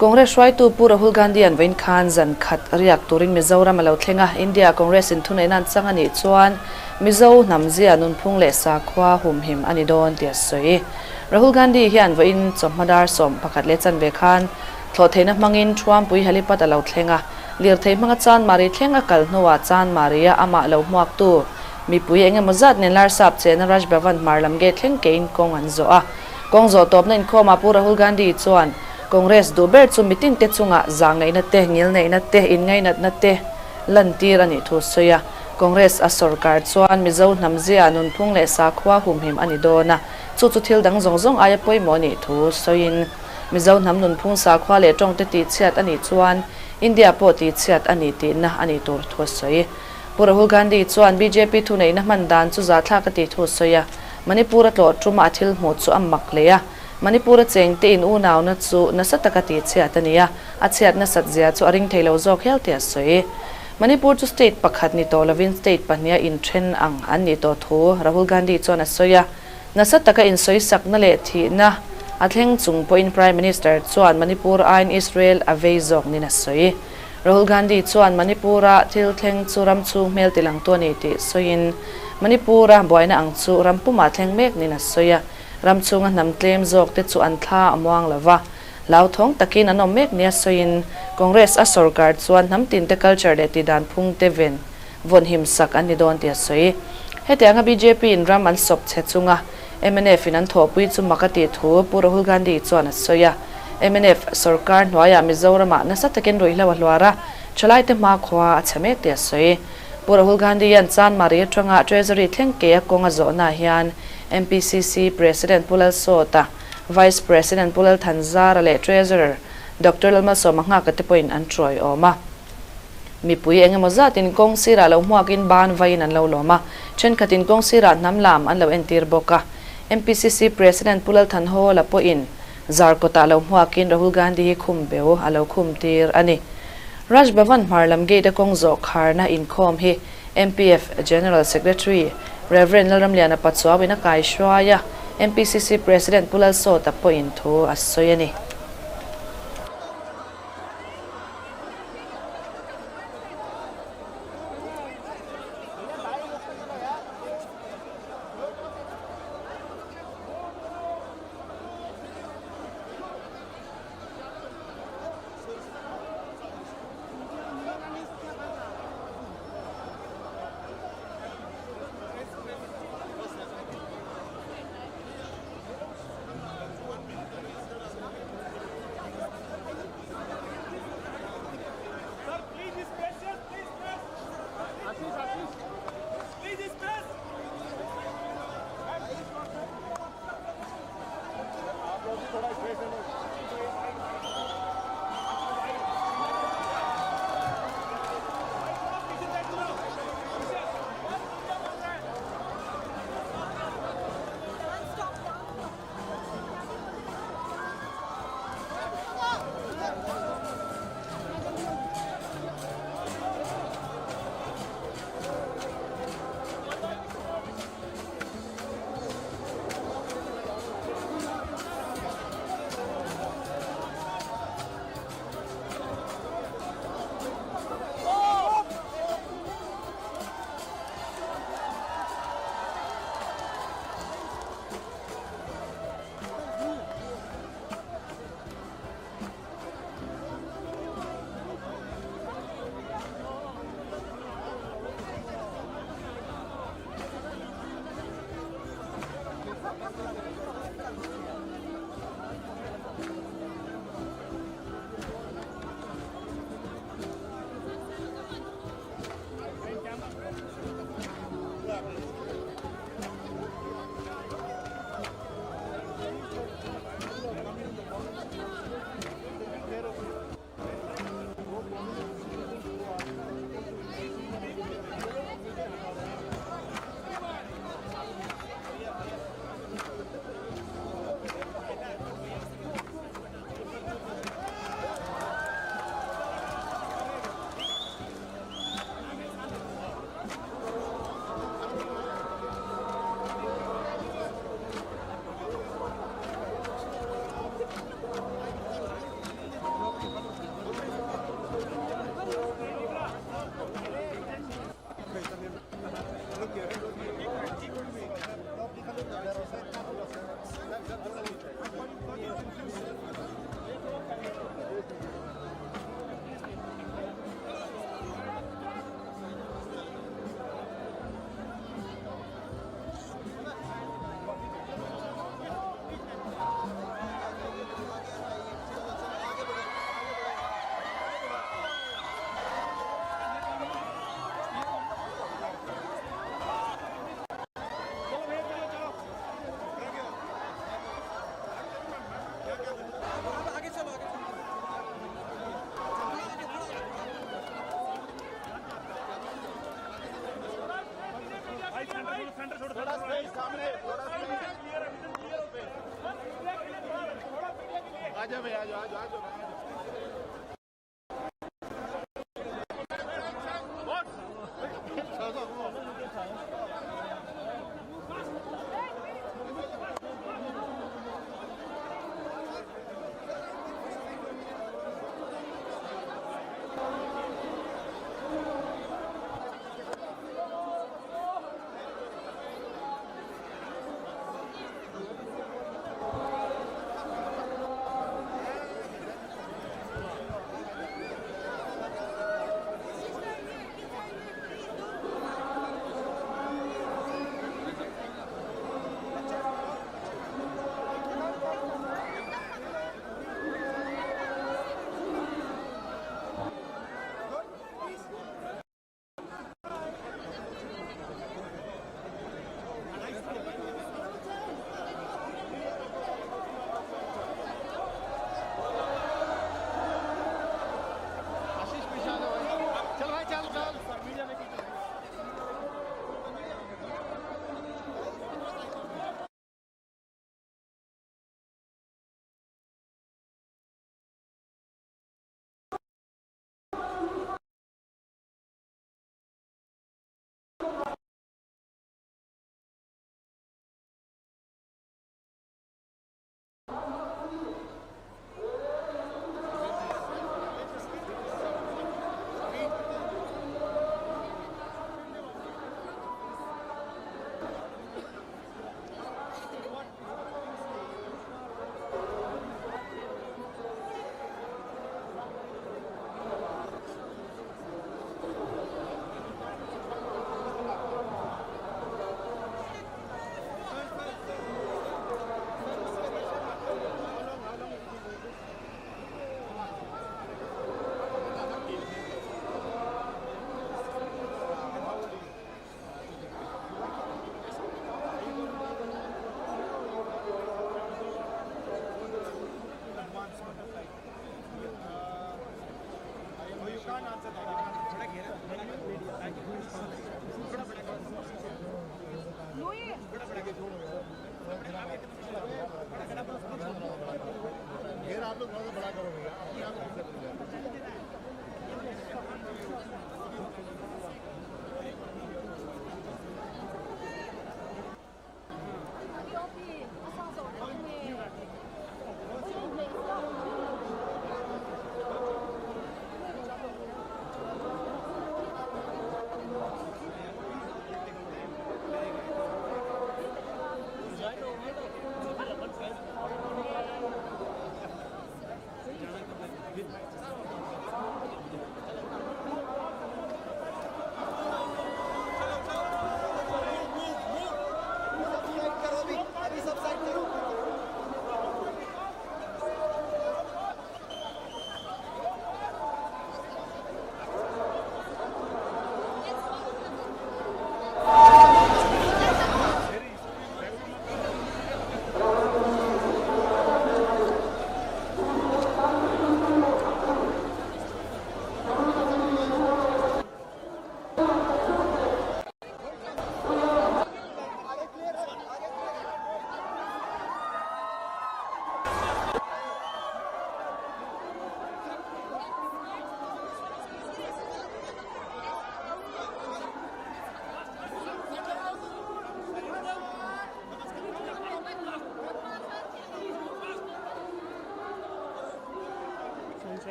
Congress hruaitu Pu Rahul Gandhi-a'n vawiin khan zan khat riak turin Mizoram a lo thleng a, India Congress in thuneihna an chang a nih chuan Mizo hnamzia nunphung leh sakhua humhim a ni dawn tih a sawi. Rahul Gandhi hian vawiin chawhma dar 11 leh chanve khan thlawhtheihna hmangin Thuampui helipad a lo thleng a, lirthei hmanga Chanmari thleng a kal hnuah Chanmari-a amah lo hmuaktu mipui eng emaw zat nen Larsap chena Raj Bhavan hmar lam gate thleng kein kawng an zawh a. Kawng zawh tawpna inkhawmah Pu Rahul Gandhi chuan Congress duh ber chu mitinte chungah zahngaihna te, ngilneihna te, inngainatna te lantir a nih thu sawi a. Congress a sorkar chuan Mizo hnamzia nunphung leh sakhua humhim a ni dawn a, chu chu thil dang zawng zawng aia pawimawh a nih thu sawiin Mizo hnam nunphung sakhua leh tawngte tihchhiat a nih chuan India pawh tihchhiat a ni tihna a nih tur thu a sawi. Pu Rahul Gandhi chuan bjp thuneihna hman dan chu zahthlak a tih thu a sawi a, Manipur a tlawh tuma a thil hmuh chu a mak hle a, Manipur a chengte in unauna chu nasa taka tihchhiat a ni a, a chhiat nasat zia chu a ring thei lo zawk hial tih a sawi. Manipur chu state pakhat ni tawh lovin state pahniha inthen ang an nih tawh thu Rahul Gandhi chuan a sawi a. Nasa taka insawisakna leh thihna a thleng chung pawhin Prime Minister chuan Manipur aiin Israel a vei zawk niin a sawi. Rahul Gandhi chuan Manipur-a thil thleng chu ram chhung hmel tilangtu a ni tih sawiin Manipur-a buaina ang chu ram pumah thleng mek niin a sawi a. Ram chhunga hnam tlem zawkte chu an thla a muang lo va. Hlauthawng takin an awm mek nia sawiin Congress a sorkar chuan hnam tinte culture leh tihdan phungte ven vawnhim sak an ni dawn tih a sawi. Hetianga bjp in ram an sawp che chunga mnf in an thawhpui chu mak a tih thu Pu Rahul Gandhi chuan a sawi a. Mnf sorkar hnuaiah Mizoramah nasa takin ruihhlo a hluar a, thalaite hmakhua a chhe mek tih a sawi. Pu Rahul Gandhi hian Chanmari atanga Treasury thleng ke a kawng a zawhnaah hian MPCC President Pu Lalsawta, Vice President Pu Lalthanzara leh Treasurer Doctor Lalmalsawma Nghaka te pawhin an ṭuai awm a. Mipui eng emaw zatin kawng sirah lo hmuakin ban vaiin an lo lawm a, ṭhenkhatin kawng sirah hnam lam an lo entir bawk a. MPCC President Pu Lalthanhawla pawhin Zarkawtah lo hmuakin Rahul Gandhi hi khum beu a lo khum tir a ni. Raj Bhavan hmar lam gate a kawng zawh kharna inkhawm hi MPF General Secretary Rev. Lalramliana Pachuauin a kaihruai a, MPCC President Pu Lalsawta pawhin thu a sawi a ni.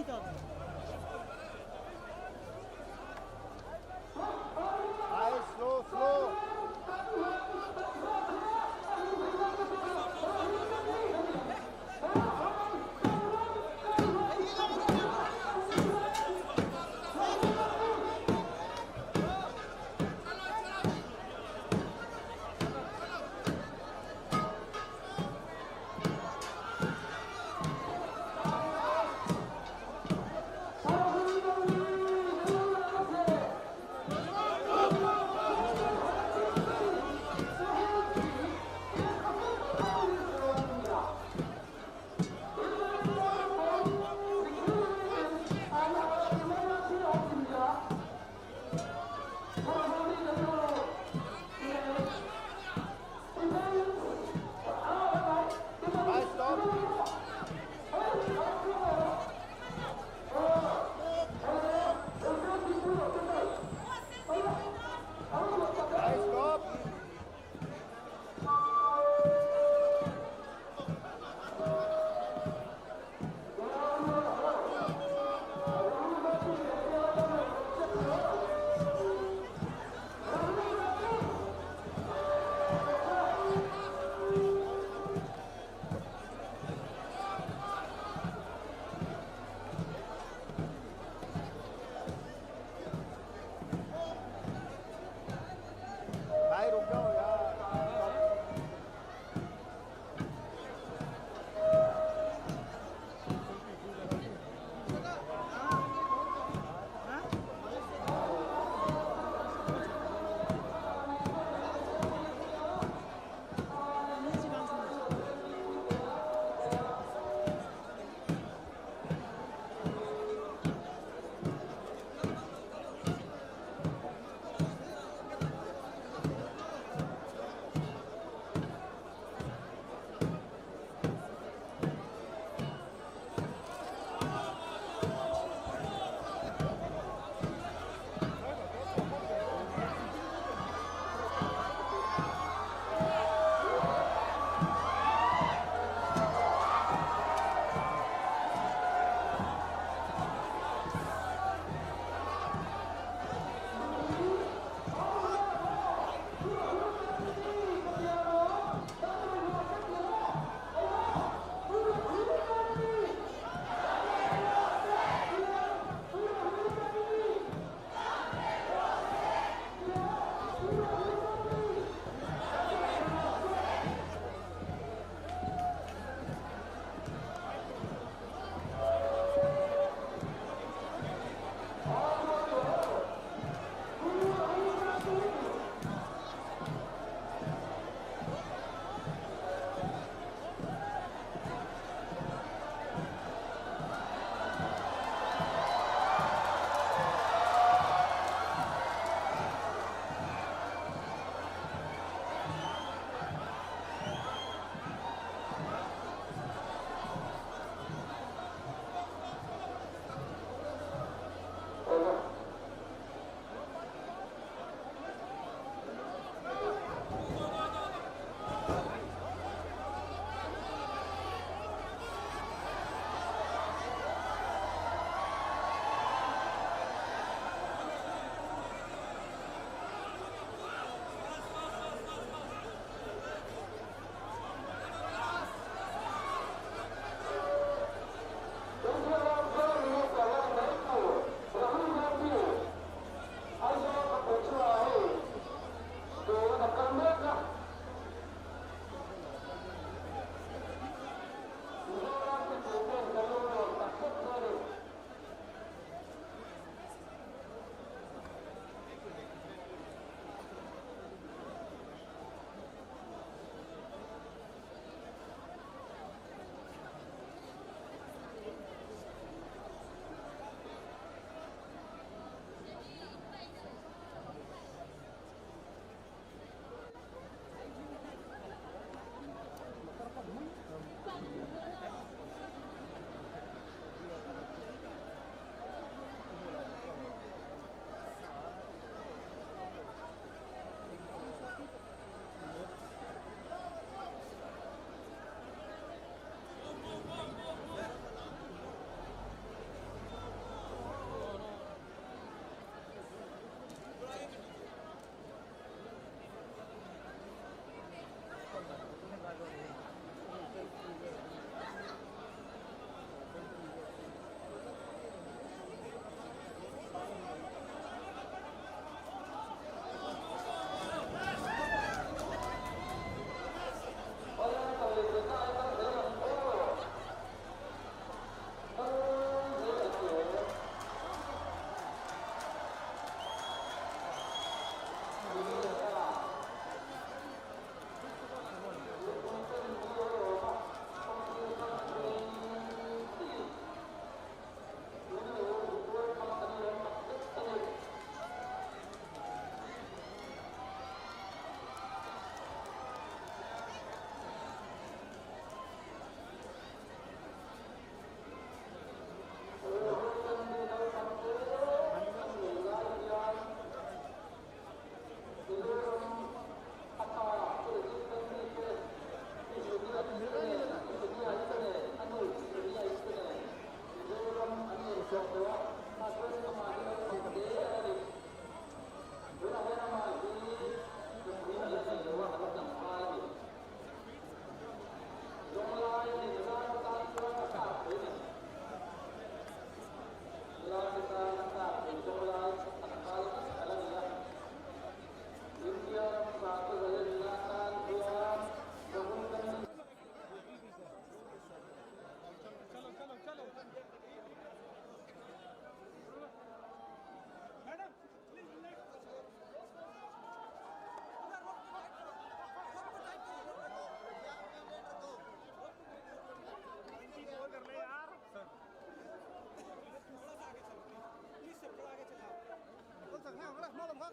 Slow, slow.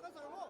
हाथ छोड़ो।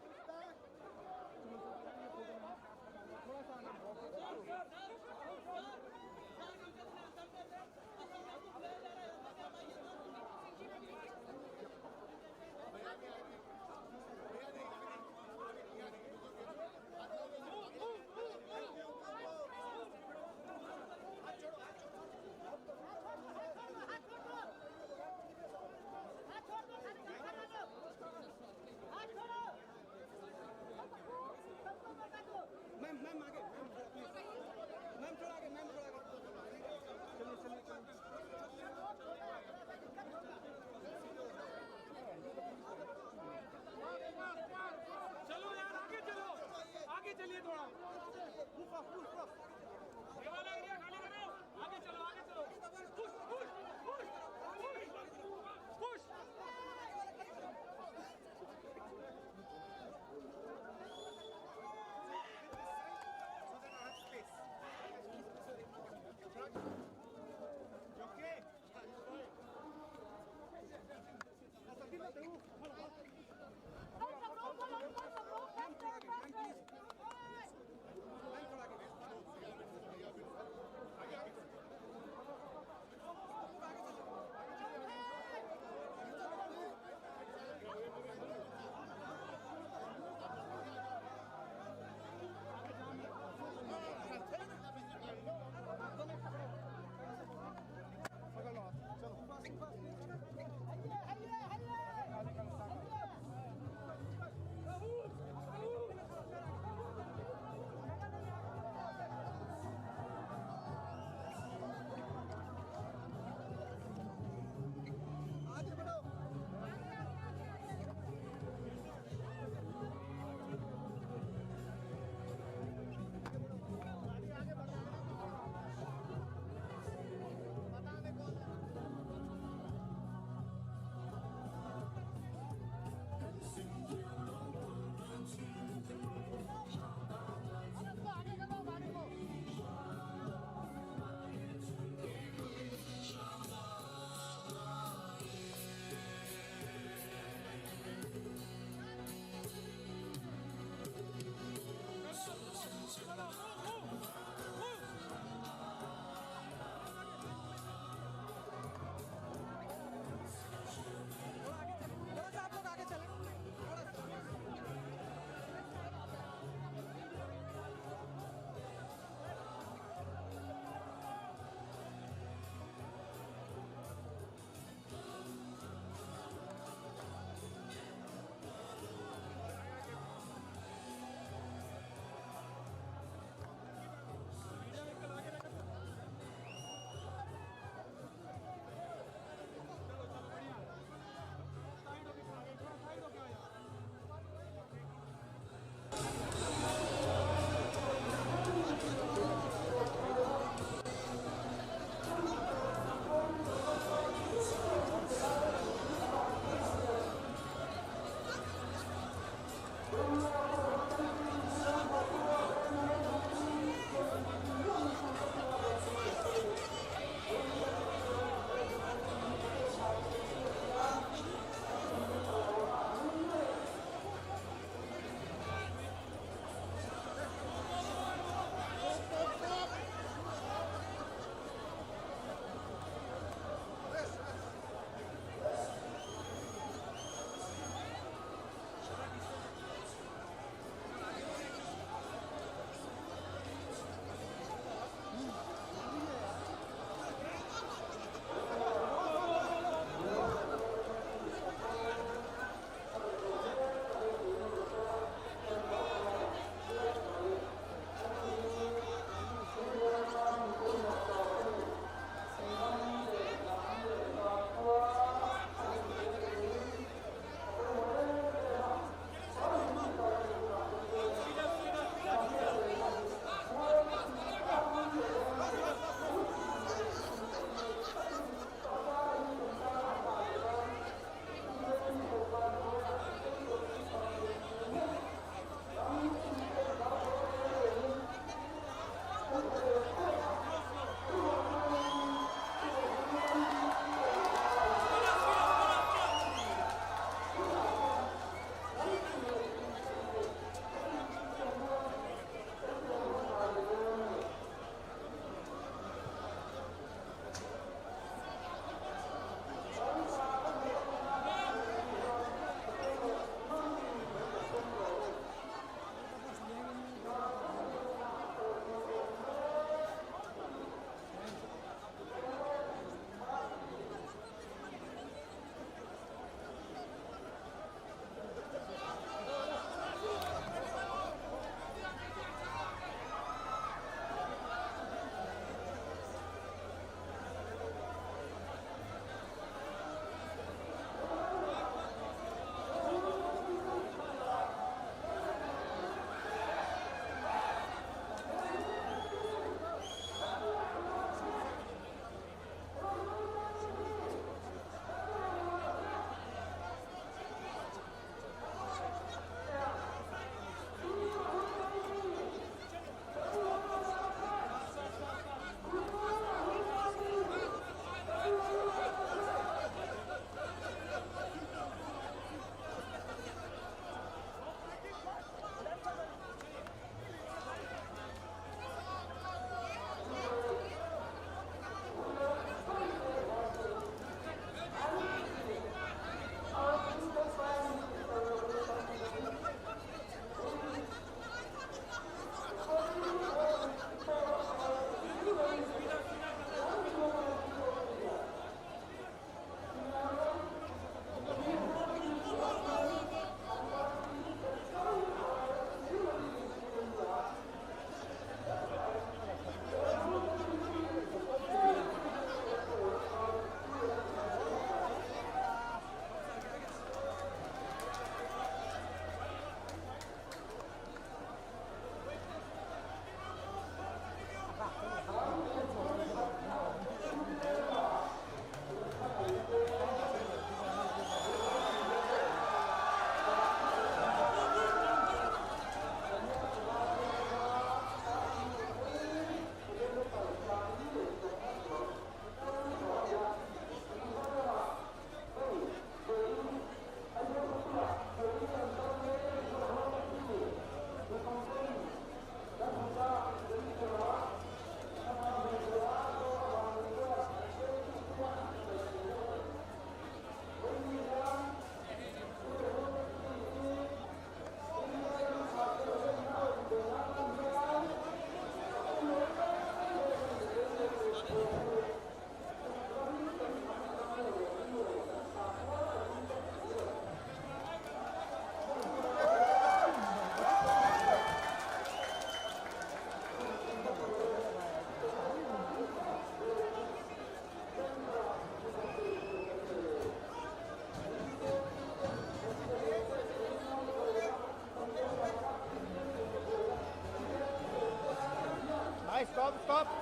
Stop.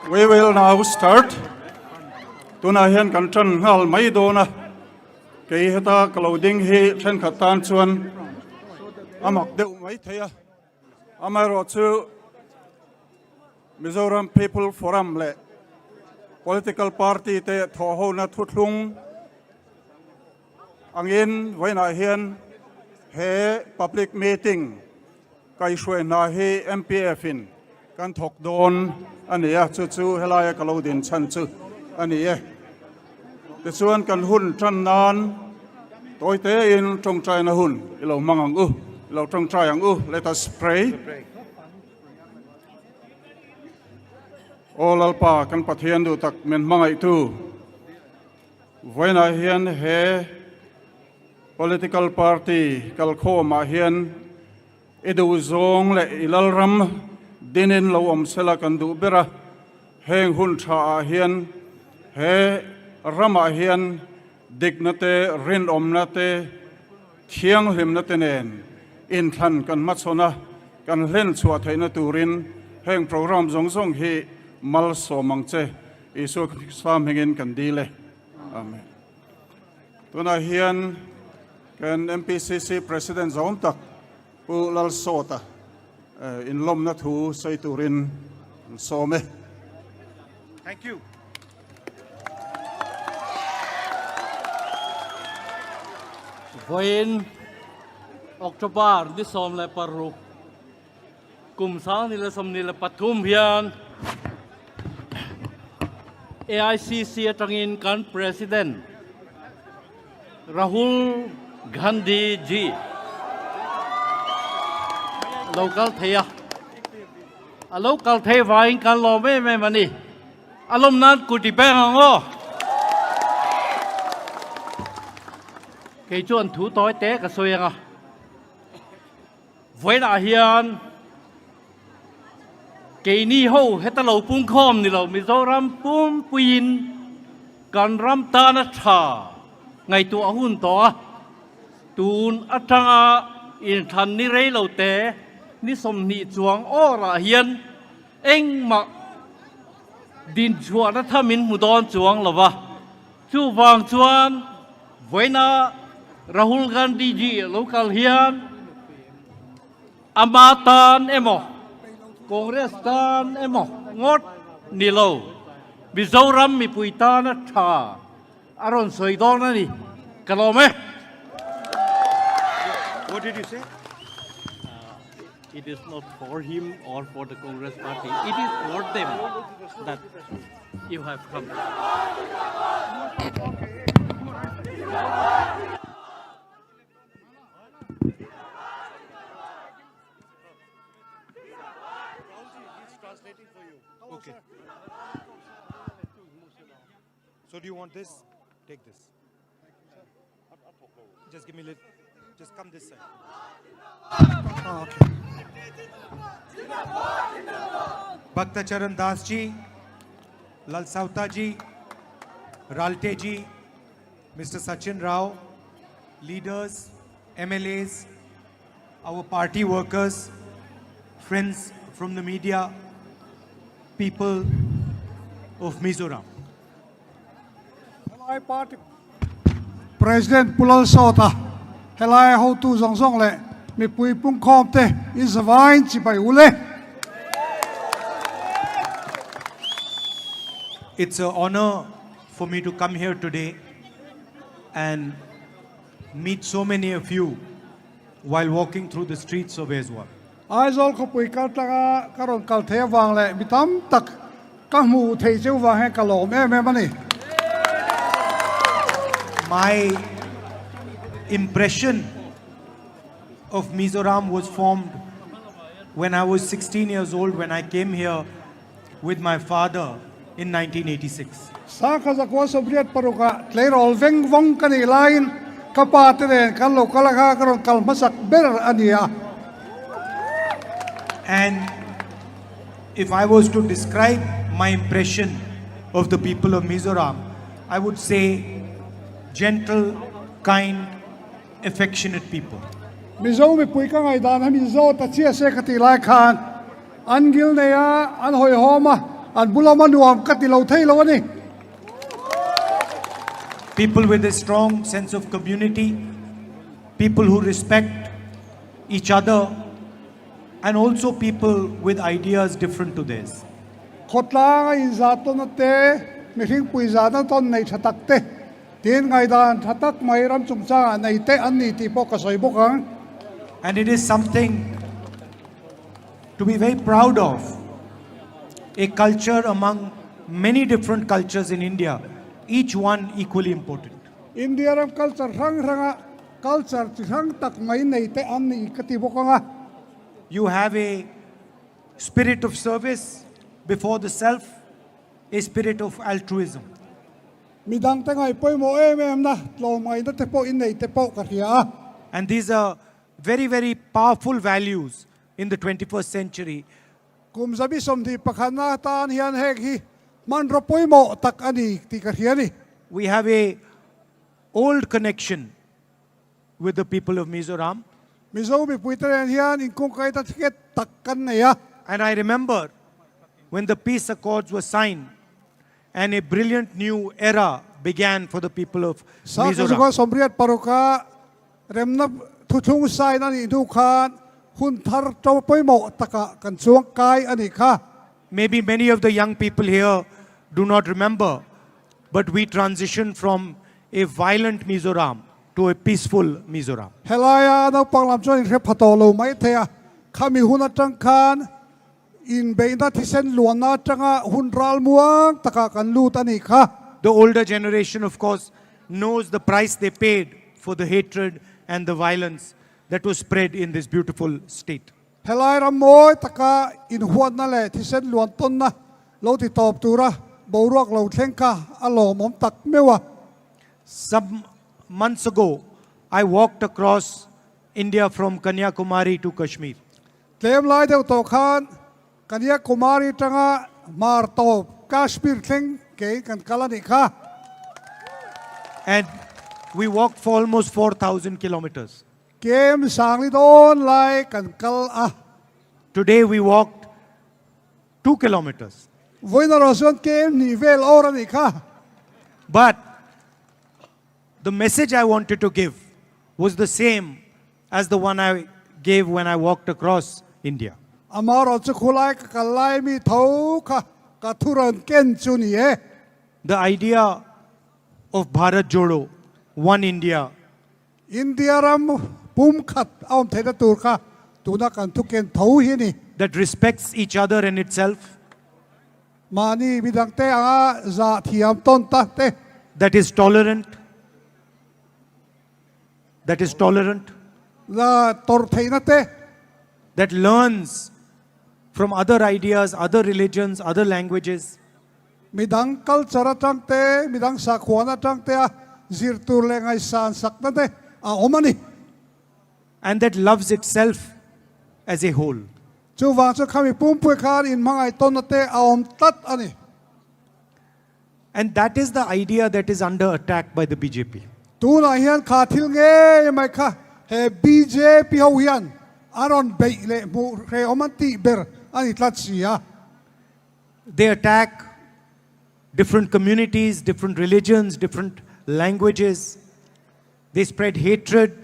We will now start. Tunah hian kan tan nghal mai dawn a, kei heta ka lo ding hi thenkhat tan chuan a mak deuh mai thei a. Amaherawhchu Mizoram People Forum leh Political Party te thawhhona thuthlung angin vawiinah hian he public meeting kaihhruai hna hi MPF in kan thawk dawn a ni a, chu chu helaia ka lo din chhan chu a ni e. Tichuan kan hun tan nan tawi tein tawngtaina hun i lo hmang ang u, i lo tawngtai ang u, let us pray. Aw Lalpa kan Pathian duh tak min hmangaihtu, vawiinah hian he political party kalkhawmah hian i duhzawng leh i lalram dinin lo awm sela kan duh ber a, heng hun tha ah hian he ramah hian dikna te, rinawmna te, thianghlimna te nen inthlan kan hmachhawn a, kan hlen chhuah theihna turin heng program zawng zawng hi malsawm ang che, Isua Krista hmingin kan dil e. Amen. Tunah hian kan MPCC President zawm tak Pu Lalsawta inlawmna thu sawi turin an sawm e. Thank you. Vawiin October ni 16 kum 2023 hian AICC atangin kan President Rahul Gandhi ji lo kal thei a, a lo kal thei vangin kan lawm em em a ni. A lawm nan kut i peng ang aw. Kei chuan thu tawi te ka sawi ang a. Vawiinah hian keini ho heta lo pungkhawm ni lo Mizoram pumpuiin kan ram tana tha ngaihtuah hun tawh a, tun atanga inthlan ni rei lo te ni 20 chuang awrah hian engmah dinchhuahna thamin hmu dawn chuang lo va, chuvang chuan Vawiina Rahul Gandhi ji a lo kal hian ama tan emaw Congress tan emaw ngawt ni lo Mizoram mipui tana tha a rawn sawi dawn a ni. Ka lawm e. What did you say? It is not for him or for the Congress party. It is for them that you have come. Okay. So do you want this? Take this. Just give me a little. Just come this side. Ah, okay. Bhakta Charan Das ji, Lalsawta ji, Ralte ji, Mr. Sachin Rao, leaders, MLAs, our party workers, friends from the media, people of Mizoram. Helai party President Pu Lalsawta, helai hotu zawng zawng leh mipui pungkhawm te in zavain chibai u le. It's a honor for me to come here today and meet so many of you while walking through the streets of Aizawl. Aizawl khawpui kal tlanga ka rawn kal thei avang leh mi tam tak ka hmu thei cheu vang hian ka lawm em em a ni. My impression of Mizoram was formed when I was 16 years old when I came here with my father in 1986. Sangkhat zakua 86 ah tleirawl veng vawng ka nih laiin ka pa te nen kan lo kal a kha ka rawn kal hmasak ber a ni a. And if I was to describe my impression of the people of Mizoram, I would say gentle, kind, affectionate people. Mizo mipui ka ngaihdan hi min zawt a chiah se ka tih lai khan an ngil nei a, an hawihhawm a, an bulam a nuam ka ti lo thei lo a ni. People with a strong sense of community, people who respect each other and also people with ideas different to theirs. Khawtlang a inzah tawn a te, mihring pui zahna tawn nei tha tak te, Tin, ngaihdan tha tak mai ram chungchangah nei te an ni tih pawh ka sawi bawk ang. And it is something to be very proud of, a culture among many different cultures in India, each one equally important. India ram culture hrang hranga culture chi hrang tak mai nei te an ni ka ti bawk ang a. You have a spirit of service before the self, a spirit of altruism. Midang te ngaih pawimawh em em na tlawmngaihna te pawh innei te pawh ka hria a. And these are very very powerful values in the 21st century. Kum 21na atan hian heng hi hmanraw pawimawh tak a ni tih ka hria a ni. We have a old connection with the people of Mizoram. Mizo mipui te nen hian inkungkaihna thikhet tak kan nei a. And I remember when the peace accords were signed and a brilliant new era began for the people of Sakhi Mizoram. Zuka 86 a remna thuthlung sign a nih hnu khan hun thar to pawimawh takah kan chuang kai a nih kha. Maybe many of the young people here do not remember, but we transitioned from a violent Mizoram to a peaceful Mizoram. Helaia naupang lam chuan inhre pha tawh lo mai thei a, khami hun atang khan inbeihna thisen luanna atanga hun ral muang takah kan lut a nih kha. The older generation of course knows the price they paid for the hatred and the violence that was spread in this beautiful state. Helai ram mawi taka inhuatna leh thisen luan tawnna lo ti tawp tura boruak lo thleng kha a lawmawm tak meuh a. Some months ago, I walked across India from Kanyakumari to Kashmir. Tlem lai deuh tawh khan Kanyakumari tanga hmar tawp Kashmir thleng kei kan kal a nih kha. And we walked for almost 4,000 kilometers. Kem sangli dawn lai kan kal a. Today we walked 2 kilometers. Vawiin erawh chuan kem hnih vel awr a nih kha. But the message I wanted to give was the same as the one I gave when I walked across India. Amaherawh chu khulai ka kal lai mi tho kha ka thu rawn ken chu ni e. The idea of Bharat Jodo, One India. India ram pum khat a awm theihna tur kha tuna kan thu ken tho hi a ni. That respects each other and itself. Mahni midangte anga zah thiam tawn ta te. That is tolerant. That is tolerant. La tawrh theihna te. That learns from other ideas, other religions, other languages. Midang culture atang te, midang sakhuan atang te a zir tur leh ngaihsan sakna te a awm a ni. And that loves itself as a whole. Chuvang chu khami pumpui khan inhmangaih tawnna te a awm tlat a ni. And that is the idea that is under attack by the bjp. Tunah hian kha thil ngei mai kha he bjp ho hian a rawn beih leh hmuh hrehawm an tih ber a ni tlat si a. They attack different communities, different religions, different languages. They spread hatred,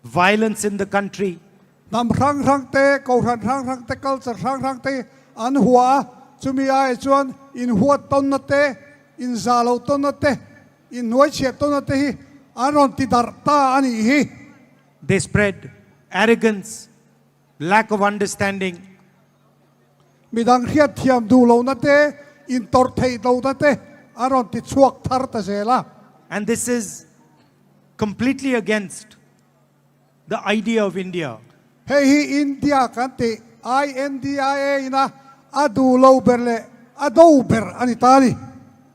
violence in the country. Hnam hrang hrang te, kohhran hrang hrang te, culture hrang hrang te an hua a, chumi aiah chuan inhuat tawnna te, inzah loh tawnna te, inhnuaichhiah tawnna te hi an rawn ti darh ta a nih hi. They spread arrogance, lack of understanding. Midang hriat thiam duh lohna te, intawrh theih lohna te an rawn ti chhuak thar ta zel a. And this is completely against the idea of India. Hei hi India kan tih INDIA ina a duh lo ber leh a do ber a ni ta a ni.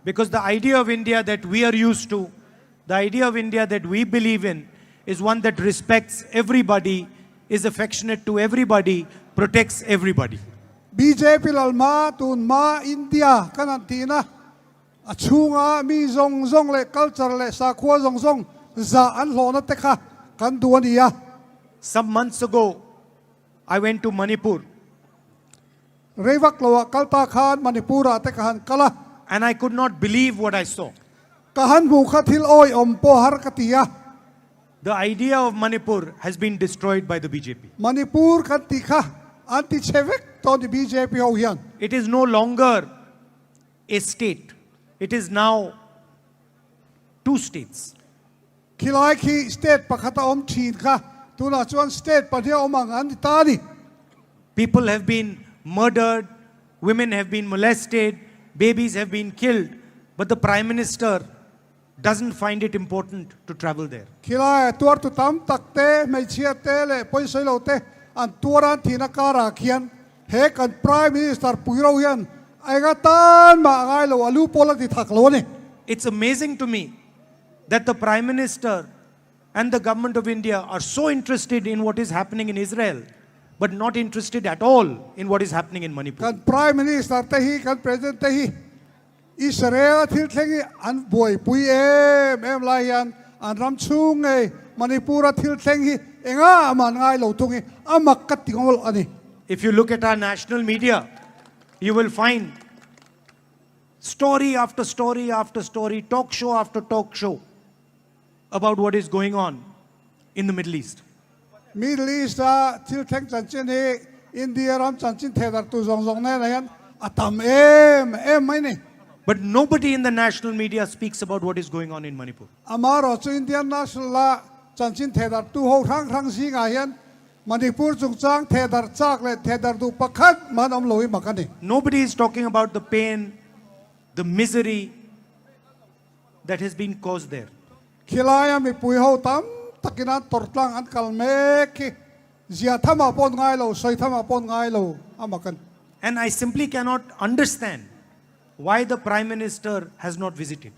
Because the idea of India that we are used to, the idea of India that we believe in is one that respects everybody, is affectionate to everybody, protects everybody. Bjp lalhma tunhma India kan han tihna A chhunga mi zawng zawng leh culture leh sakhua zawng zawng zah an hlawhna te kha kan duh a ni a. Some months ago, I went to Manipur. Rei vak loah kal ta khan Manipur-ah te ka han kal a. And I could not believe what I saw. Ka han hmuh kha thil awi awm pawh har ka ti a. The idea of Manipur has been destroyed by the bjp. Manipur kan tih kha an ti chhe vek tawh ni bjp ho hian. It is no longer a state. It is now two states. Khilai khi state pakhat a awm thin kha tunah chuan state pahnih a awm ang an ti ta a ni. People have been murdered, women have been molested, babies have been killed, but the Prime Minister doesn't find it important to travel there. Khilai a tuartu tam tak te, hmeichhia te leh pawisawi lo te an tuar an thihna karah khian he kan Prime Minister pui ro hian a enga tan mah a ngai lo, a lu pawl a ti thak lo a ni. It's amazing to me that the Prime Minister and the Government of India are so interested in what is happening in Israel but not interested at all in what is happening in Manipur. Kan Prime Minister te hi, kan President te hi Israel a thil thleng hi an buaipui em em lai hian an ram chhung ngei Manipur a thil thleng hi engah mah an ngai lo thung hi a mak ka ti ngawlh a ni. If you look at our national media, you will find story after story after story, talk show after talk show about what is going on in the Middle East. Middle East a thil thleng chanchin hi India ram chanchin thehdarh tu zawng zawng nenah hian a tam em em mai ni. But nobody in the national media speaks about what is going on in Manipur. Amaherawh chu Indian national a chanchin thehdarh tu ho hrang hrang zingah hian Manipur chungchang thehdarh chak leh thehdarh duh pakhat mah an awm lo hi mak a ni. Nobody is talking about the pain, the misery that has been caused there. Khilaia mipui ho tam takin an tawrh tlang an kal mek hi zia thamah pawh an ngai lo, sawi thamah pawh an ngai lo a mak a ni. And I simply cannot understand why the Prime Minister has not visited.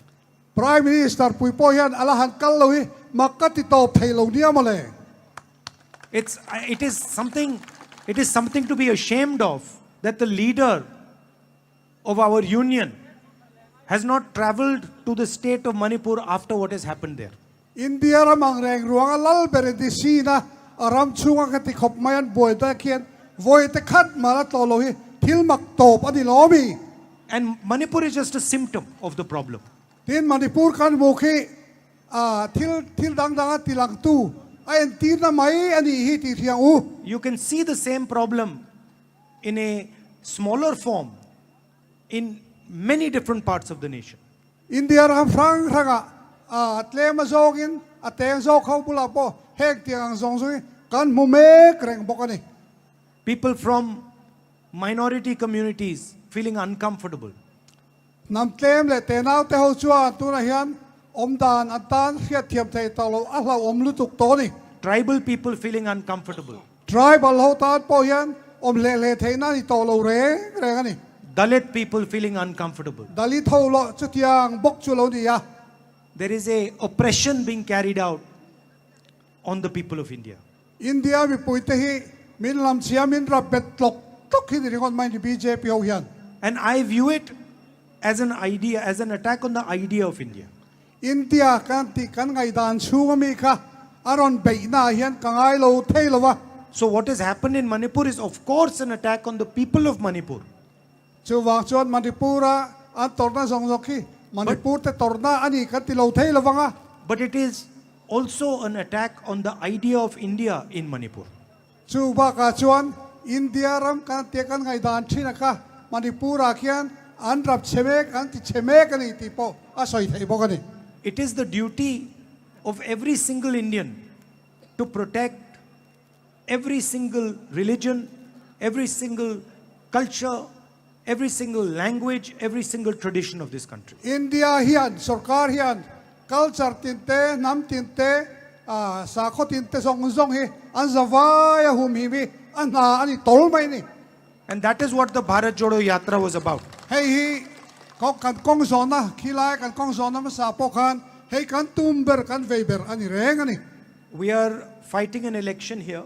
Prime Minister pui pawh hian a la han kal lo hi mak ka ti tawp thei lo nia mawle. It's, it is something, it is something to be ashamed of that the leader of our union has not travelled to the state of Manipur after what has happened there. India ram ang reng ruanga lal ber in ti sin a, a ram chhunga ka ti khawp mai an buai ta khian vawi te khat mal a tlawh lo hi thil mak tawp a ni lo mi. And Manipur is just a symptom of the problem. Tin Manipur kan hmuh khi a thil thil dang dang a ti langtu a entirna mai a nih hi tih hriang u. You can see the same problem in a smaller form in many different parts of the nation. India ram hrang hrangah a tlem a zawngin a teng zawk ho bulah pawh heng tiang ang zawng zawng hi kan hmu mek reng bawk a ni. People from minority communities feeling uncomfortable. Hnam tlem leh tenau te ho chuan tunah hian awmdan an tan hriatthiam thei tawh loh a hlauhawm lutuk tawh a ni. Tribal people feeling uncomfortable. Tribal ho tan pawh hian awm hleh hleh theihna a ni tawh lo reng reng a ni. Dalit people feeling uncomfortable. Dalit ho loh chutiang bawk chu lo ni a. There is a oppression being carried out on the people of India. India mipui te hi min lamchhia min rap bet tlawk tlawk hi ni ringawt mai ni bjp ho hian. And I view it as an idea, as an attack on the idea of India. India kan tih kan ngaihdan chhunga mi kha a rawn beihna ah hian ka ngai lo thei lo a. So what has happened in Manipur is of course an attack on the people of Manipur. Chuvang chuan Manipur-a an tawrhna zawng zawng khi Manipur te tawrhna a ni kan ti lo thei lovang a. But it is also an attack on the idea of India in Manipur. Chu bakah chuan India ram kan tia kan ngaihdan thin a kha Manipur-ah khian an rap chhe mek, an ti chhe mek a ni tih pawh a sawi theih bawk a ni. It is the duty of every single Indian to protect every single religion, every single culture, every single language, every single tradition of this country. India hian, sorkar hian culture tin te, hnam tin te, sakhaw tin te zawng zawng hi an zavai a humhim hi a hna a ni tawl mai a ni. And that is what the Bharat Jodo Yatra was about. Hei hi kan kawng zawhna, khilai kan kawng zawhna hmasa pawh khan hei kan tum ber, kan vei ber a ni reng a ni. We are fighting an election here.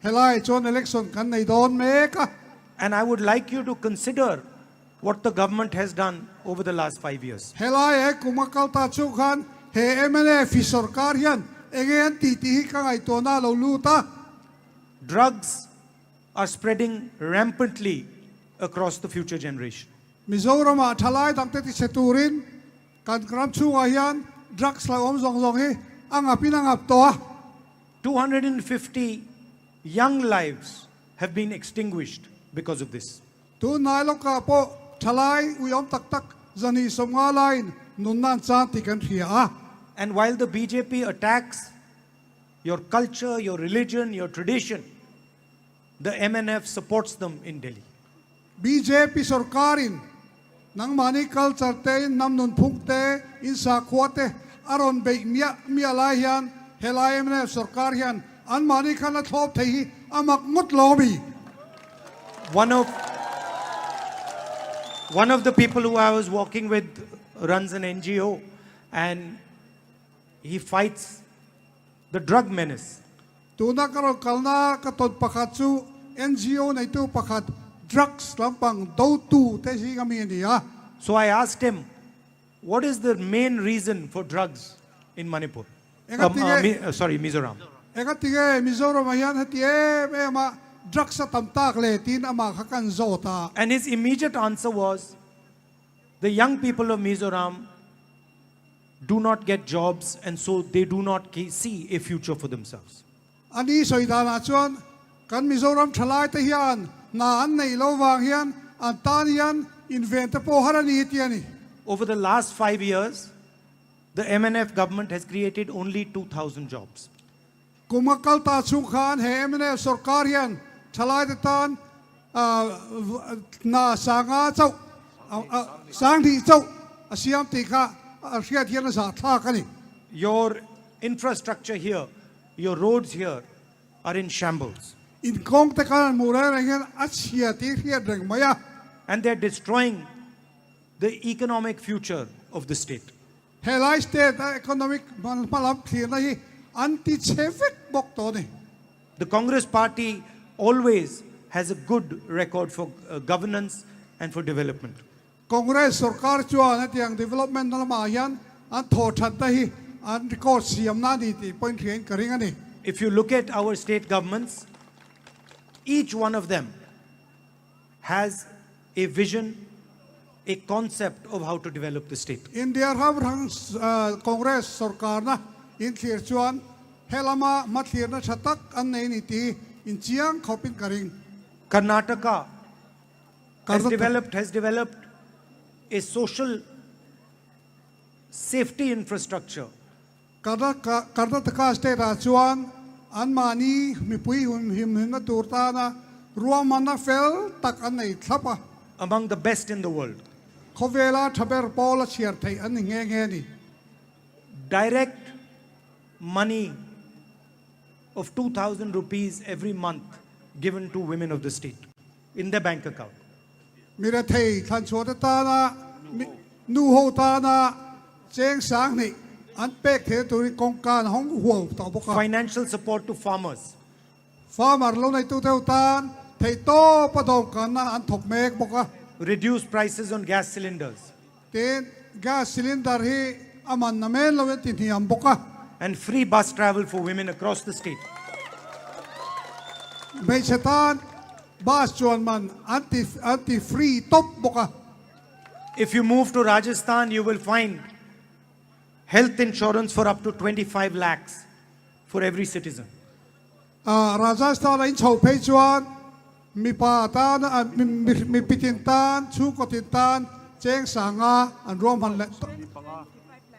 Helai chuan election kan nei dawn mek a. And I would like you to consider what the government has done over the last 5 years. Helai he kum a kal ta chu khan he mnf hi sorkar hian enge an tih tih hi ka ngaihtuahna a lo lut a. Drugs are spreading rampantly across the future generation. Mizoramah thalai dangte tichhe turin Kan ram chhungah hian drugs lo awm zawng zawng hi a ngap in a ngap tawh a. 250 young lives have been extinguished because of this. Tunhnai lawkah pawh thalai uiawm tak tak zahnih 50 laiin nunna an chan tih kan hria a. And while the bjp attacks your culture, your religion, your tradition, the mnf supports them in Delhi. Bjp sorkarin Nangmahni culture te, in hnam nunphung te, in sakhua te a rawn beih miah miah lai hian helai mnf sorkar hian anmahni khan a thlawp thei hi a mak ngawt lo ami? One of one of the people who I was walking with runs an NGO and he fights the drug menace. Tuna ka rawn kalna ka tawn pakhat chu NGO neitu pakhat drugs lampang dotu te zinga mi a ni a. So I asked him, what is the main reason for drugs in Manipur? Engatinge. Sorry, Mizoram. Engatinge Mizoram ah hian heti em em a drugs a tam tak le tiin amah kha kan zawt a. And his immediate answer was, the young people of Mizoram do not get jobs and so they do not see a future for themselves. A ni sawi danah chuan kan Mizoram thalai te hian hna an neih lo vang hian an tan hian inven te pawh har a ni ti a ni. Over the last 5 years, the mnf government has created only 2,000 jobs. Kum a kal ta chhung khan he mnf sorkar hian thalai te tan hna sanga chauh, sanghnih chauh a siam tih kha a hriat hian a zahthlak a ni. Your infrastructure here, your roads here are in shambles. Inkawng te khan an hmuh reng reng hian a chhia tih hriat reng mai a. And they are destroying the economic future of the state. Helai state a economic hmalam thlirna hi an ti chhe vek bawk tawh a ni. The Congress party always has a good record for governance and for development. Congress sorkar chuan hetiang development na lamah hian an thawh thatna hi an record siamna a ni tih pawhin hriain ka ring a ni. If you look at our state governments, each one of them has a vision, a concept of how to develop the state. India ram hrang Congress sorkarna inthlir chuan helama hmathlirna tha tak an nei ni tih inchiang khawpin ka ring. Karnataka has developed has developed a social safety infrastructure. Karnataka state ah chuan anmahni mipui himhimna tur tana ruahmanna fel tak an nei thlap a. Among the best in the world. Khawvela tha ber pawl a chhiar theih an ni nghe nghe a ni. Direct money of 2000 rupees every month given to women of the state in their bank account. Mi rethei thlanchhuah te tana, nu ho tana cheng 2000 an pek theihna turin kawngka an hawng huau tawh bawk a. Financial support to farmers. Farmer lo neitute ho tan theihtawpa dawmkanna an thawk mek bawk a. Reduce prices on gas cylinders. Tin, gas cylinder hi a man na men lo in ti hniam bawk a. And free bus travel for women across the state. Hmeichhe tan bus chuan man an ti an ti free tawp bawk a. If you move to Rajasthan, you will find health insurance for up to 25 lakhs for every citizen. Rajasthan a inchho phei chuan mipa tan mipi tin tan chhungkaw tin tan cheng sanga an ruahman leh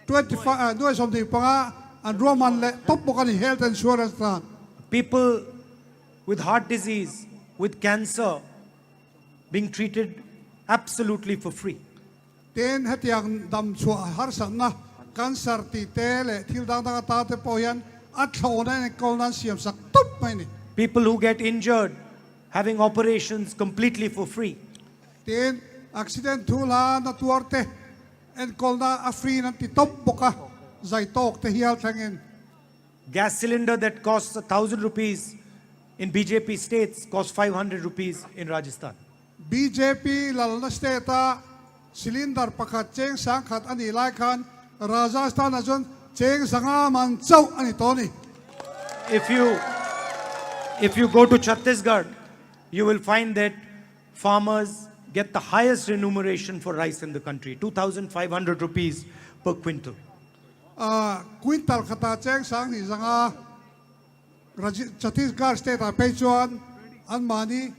25 nuai 25 an ruahman leh tawp bawk a ni health insurance tan. People with heart disease, with cancer being treated absolutely for free. Tin, hetiang dam chhuah harsatna, cancer tih te leh thil dang dang atan te pawh hian a thlawhna enkawl nan siam sak tawp mai a ni. People who get injured having operations completely for free. Tin, accident thu hla na tuar te enkawlna a free in an ti tawp bawk a, zai tawk te hial thlengin. Gas cylinder that costs ₹1,000 in BJP states costs ₹500 in Rajasthan. BJP lalna state-a cylinder pakhat cheng 1000 a nih lai khan Rajasthan-ah chuan cheng 500 man chauh a ni tawh a ni. If you if you go to Chhattisgarh, you will find that farmers get the highest remuneration for rice in the country, ₹2,500 per quintal. Quintal khatah cheng 2500 Chhattisgarh state-ah phei chuan anmahni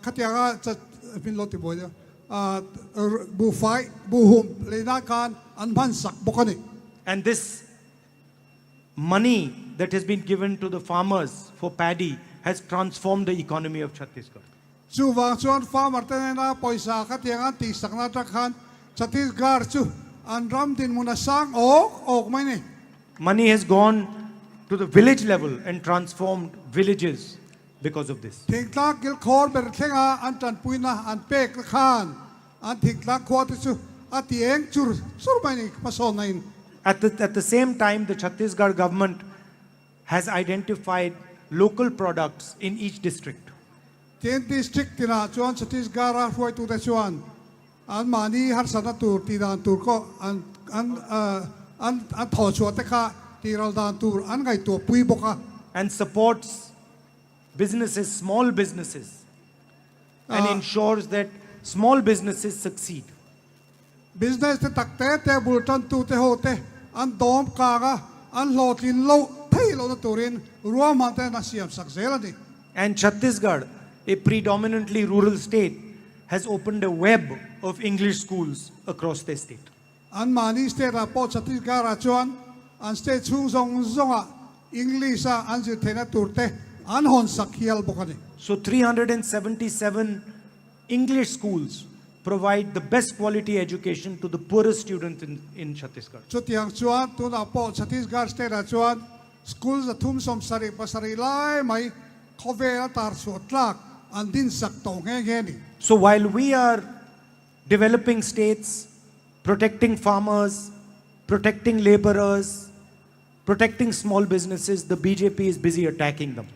khatianga min lo ti buai deuh buhfai buhhum lei nan khan an hman sak bawk a ni. And this money that has been given to the farmers for paddy has transformed the economy of Chhattisgarh. Chuvang chuan farmer te nena pawisa khatiang an tihsakna atang khan Chhattisgarh chu an ram dinhmun a sang awk awk mai ni. Money has gone to the village level and transformed villages because of this. Thingtlang kilkhawr ber thlenga an tanpuina an pek na khan an thingtlang khua te chu a ti eng chur chur mai ni hmasawnna in. At the at the same time the Chhattisgarh government has identified local products in each district. Tin district tinah chuan Chhattisgarh a hruaitute chuan Anmahni harsatna tur tih dan tur kawh an an an an thawh chhuah te kha tih ral dan tur an ngaihtuah pui bawk a. And supports businesses, small businesses and ensures that small businesses succeed. Business te tak te te bul tantu te ho te an dawm kang a, an hlawhtlin loh thei lohna turin ruahman te an siam sak zel a ni. And Chhattisgarh, a predominantly rural state, has opened a web of English schools across their state. Anmahni state-ah pawh Chhattisgarh-ah chuan an state chhung zawng zawngah English-a an zir theihna tur te an hawn sak hial bawk a ni. So 377 English schools provide the best quality education to the poorest students in in Chhattisgarh. Chutiang chuan tunah pawh Chhattisgarh state-ah chuan school 377 lai mai Khawvel a tar chhuah tlak an din sak tawh nghe nghe a ni. So while we are developing states, protecting farmers, protecting labourers, protecting small businesses, the bjp is busy attacking them.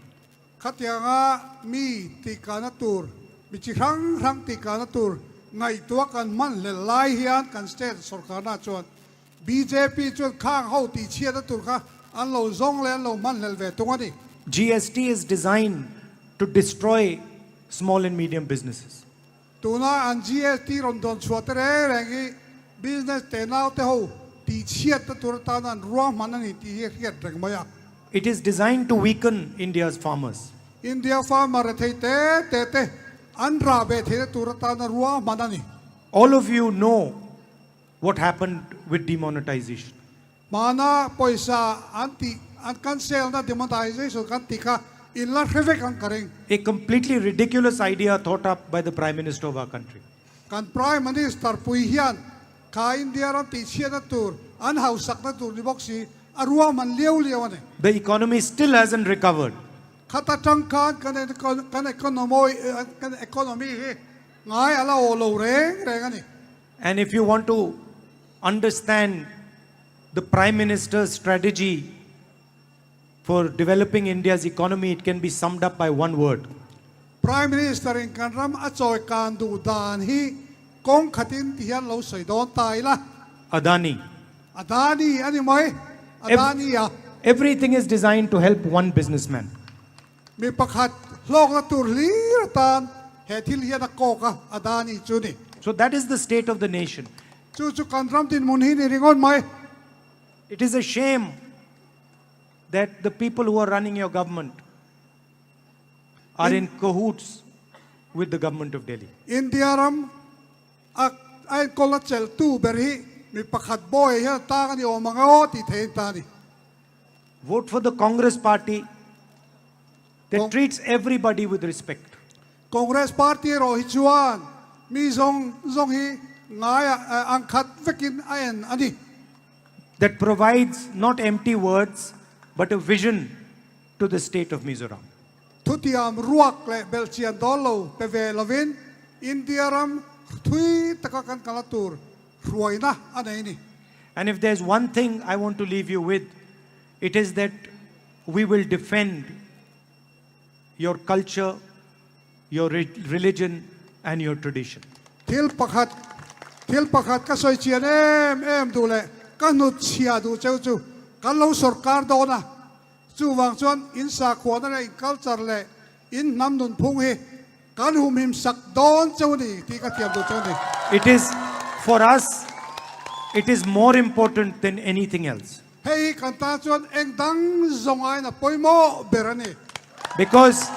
Khatianga mi tihkahna tur, mi chi hrang hrang tihkahna tur ngaihtuah kan hman hlel lai hian kan state sawrkarna chuan Bjp chuan khang ho tihchhiatna tur kha an lo zawng leh an lo hman hlel ve tung a ni. GST is designed to destroy small and medium businesses. Tuna an GST rawn dawn chhuah te reng reng hi business tenau te ho tihchhiatna tur atan an ruahman a ni tih hi a hriat reng mai a. It is designed to weaken India's farmers. India farmer rethei te te te an rah beh theihna tur atana ruahman a ni. All of you know What happened with demonetization? Hmana pawisa an tih, an cancel na demonetization kan tih kha in la hre vek ang ka ring. A completely ridiculous idea thought up by the Prime Minister of our country. Kan Prime Minister pui hian kha India ram tihchhiatna tur, an hausakna tur ni bawk si, a ruahman liau liau a ni. The economy still hasn't recovered. Khata tang khan kan kan kan economy hi ngai a la aw lo reng reng a ni. And if you want to understand the Prime Minister's strategy for developing India's economy, it can be summed up by one word. Prime Minister in kan ram a chawi kan duh dan hi kawng khatin ti hian lo sawi dawn ta ila. Adani. Adani a ni mai. Adani a. Everything is designed to help one businessman. Mi pakhat hlawkna tur hlir atan he thil hian a kawk a, Adani chu ni. So that is the state of the nation. Chu chu kan ram dinhmun hi ni ringawn mai. It is a shame that the people who are running your government are in cahoots with the government of Delhi. India ram a a enkawl a chelh tu ber hi mi pakhat bawi hian a tang a ni awm ang aw tih theihin ta a ni. Vote for the Congress party that treats everybody with respect. Congress party erawh hi chuan mi zawng zawng hi ngaia ang khat vekin a en a ni. That provides not empty words but a vision to the state of Mizoram. Thutiam ruak leh belhchian dawl lo pe ve lovin India ram thui taka kan kalna tur hruaina a nei ni. And if there's one thing I want to leave you with, it is that we will defend your culture, your religion and your tradition. Thil pakhat, thil pakhat ka sawi chian em em duh leh ka hnut chhia duh cheu chu kan lo sawrkar dawn a, chuvang chuan in sakhuana leh in culture leh in hnam nunphung hi kan humhim sak dawn cheu a ni tih ka thiam duh cheu a ni. It is for us, it is more important than anything else. Hei hi kan tan chuan eng dang zawng aiin a pawimawh ber a ni. Because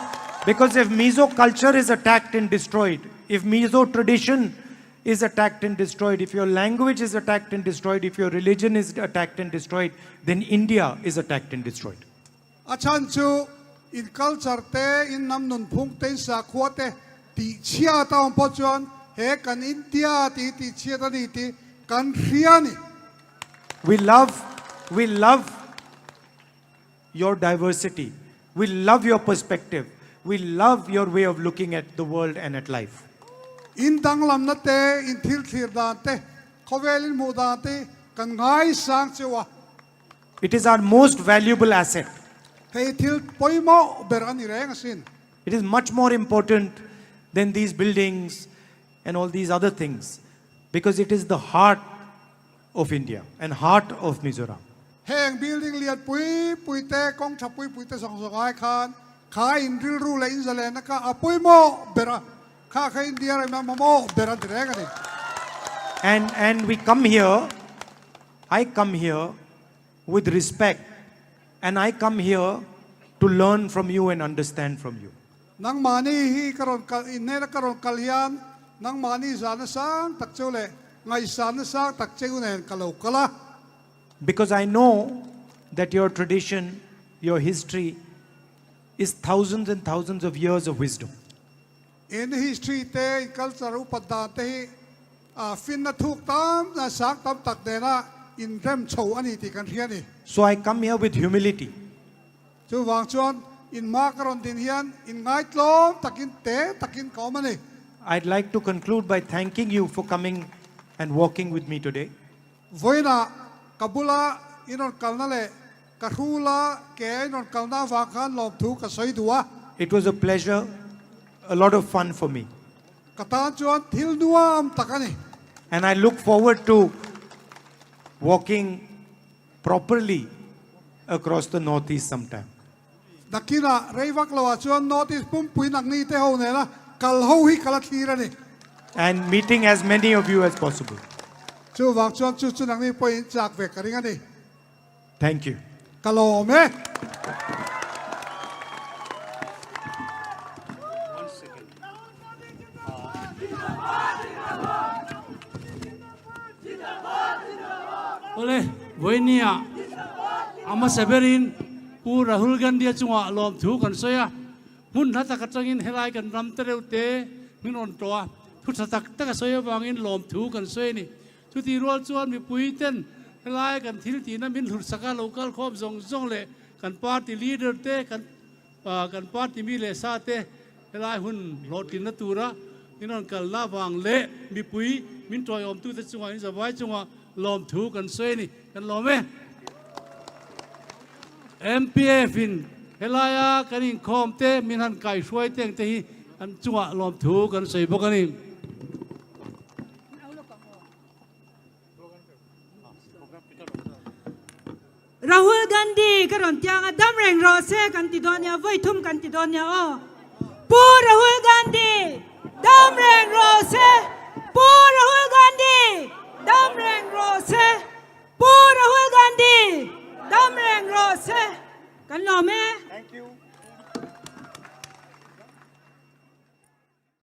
because if Mizo culture is attacked and destroyed, if Mizo tradition is attacked and destroyed, if your language is attacked and destroyed, if your religion is attacked and destroyed, then India is attacked and destroyed. A chhan chu in culture te, in hnam nunphung te, in sakhua te tihchhiat a awm pawh chuan he kan India tih hi tihchhiat a ni tih kan hria a ni. We love, we love your diversity. We love your perspective. We love your way of looking at the world and at life. In danglamna te, in thil thlir dan te, khawvel in hmuh dan te kan ngaisang cheu a. It is our most valuable asset. Hei thil pawimawh ber a ni reng asin. It is much more important than these buildings and all these other things because it is the heart of India and heart of Mizoram. Heng building lian pui pui te, kawng tha pui pui te zawng zawng ai khan kha in rilru leh in zalenna kha a pawimawh ber a, kha kha India ram a mamawh ber an ti reng a ni. And, and we come here, I come here with respect and I come here to learn from you and understand from you. Nangmahni hi ka rawn kal, in hnena ka rawn kal hian nangmahni zahna sang tak cheu leh ngaihsanna sang tak cheu nen ka lo kal a. Because I know that your tradition, your history is thousands and thousands of years of wisdom. In history te, in culture upat dan te hi a finna thuk tam, sang tam tak nena inrem chho a ni tih kan hria a ni. So I come here with humility. Chuvang chuan in hma ka rawn din hian in ngaitlawm takin te takin ka awm a ni. I'd like to conclude by thanking you for coming and walking with me today. Vawiinah ka bula in rawn kalna leh ka hrula ke a in rawn kalna avang khan lawmthu ka sawi duh a. It was a pleasure, a lot of fun for me. Ka tan chuan thil nuam tak a ni. And I look forward to walking properly across the North East sometime. Nakinah rei vak lo ah chuan North East pumpui nakni te ho nena kal ho hi ka la thlir a ni. And meeting as many of you as possible. Chuvang chuan chu chu nakni pawhin chak ve ka ring a ni. Thank you. Ka lawm e. Awle, vawinia a hmasa berin Pu Rahul Gandhi-a chungah lawmthu kan sawi a, hmun hla tak atangin helai kan ram te reuh te min rawn tawh a, thu tha tak tak a sawi avangin lawmthu kan sawi a ni. Chutih rual chuan mipui ten helai kan thil tihna min hlutsak a, local khawm zawng zawng leh kan party leader te, kan Kan party mi leh sa te helai hun hlawhtlinna tura in rawn kalna avang leh mipui min tawiawmtute chungah in zavai chungah lawmthu kan sawi a ni. Kan lawm e. MPF in helaia kan inkhawm te min han kaihruai te ang te hi an chungah lawmthu kan sawi bawk a ni. Rahul Gandhi ka rawn tiang a, dam reng rawh se kan ti dawn nia, vawi thum kan ti dawn nia aw. Pu Rahul Gandhi dam reng rawh se, Pu Rahul Gandhi dam reng rawh se, Pu Rahul Gandhi dam reng rawh se. Kan lawm e. Thank you.